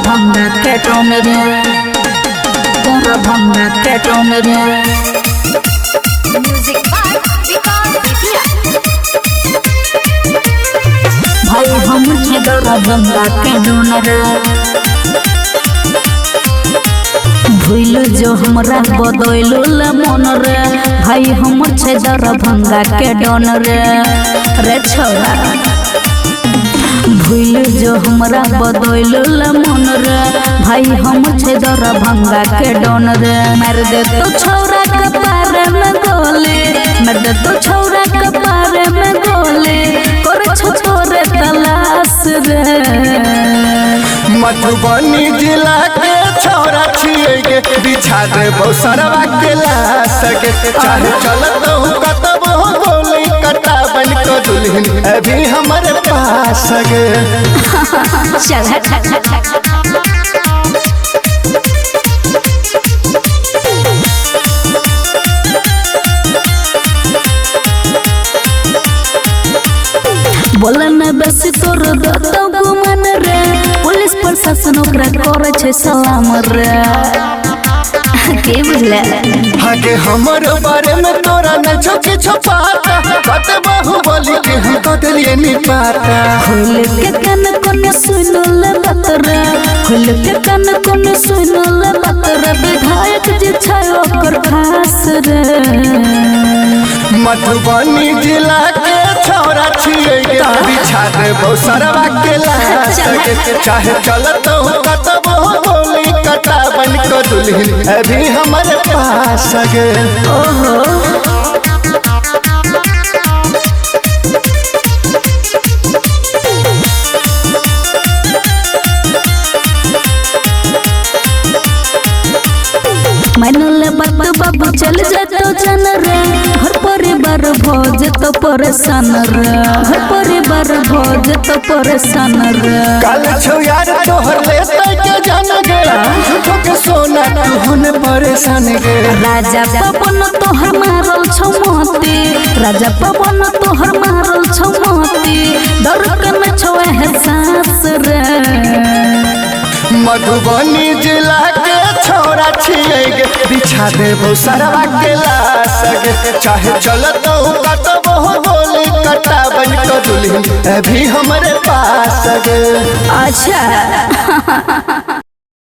दरभंगा के डोन रे, दरभंगा के डोन रे। म्यूजिक बाय विकास बेतिया। भाई हम छे दरभंगा के डोन रे। भूल जो हमरा बदलू ले मन रे, भाई हम छे दरभंगा के डोन रे। रे छोरा भूल जो हमरा बदलू ले मन रे, भाई हम छे दरभंगा के डोन रे। मार दे तो छोरा के पार में गोली, मार दे तो छोरा के पार में गोली, कर छो तोरे तलाश रे। मधुबनी जिला के छोरा छियै गे, बिछा देबौ सरवा के लाश गे। चाहे चलत हूँ कतबो गोली कटा बन के दुल्हन अभी हमरे पास गे। चल हट। बोलन बेसी तोर दतो गुमन रे, पुलिस प्रशासन ओकरा करे छै सलाम रे। के बुझले हगे हमर बारे में तोरा न छो किछो पता, कत बाहुबली के हम तो दिलिए नी पाता। खोल के कान कोन सुनल बात रे, खोल के कान कोन सुनल बात रे, विधायक जे छै ओकर खास रे। मधुबनी जिला के छोरा छियै गे, बिछा देबौ सरवा के लाश गे। चाहे चलत हूँ कतबो गोली कटा बन के दुल्हन अभी हमरे पास गे। ओहो मानल बात बाबू चल जतो जन रे, घर परिवार भोज तो परेशान रे, घर परिवार भोज तो परेशान रे। काल छौ यार तोहर लेते के जान गे, झूठो के सोना तू होने परेशान गे। राजा पवन तोहर मारल छौ मोती, राजा पवन तोहर मारल छौ मोती, डर के न छौ एहसास रे। मधुबनी जिला के छोरा छियै गे, बिछा देबौ सरवा के लाश गे। चाहे चलत हूँ कतबो गोली कटा बन के दुल्हन अभी हमरे पास गे। अच्छा।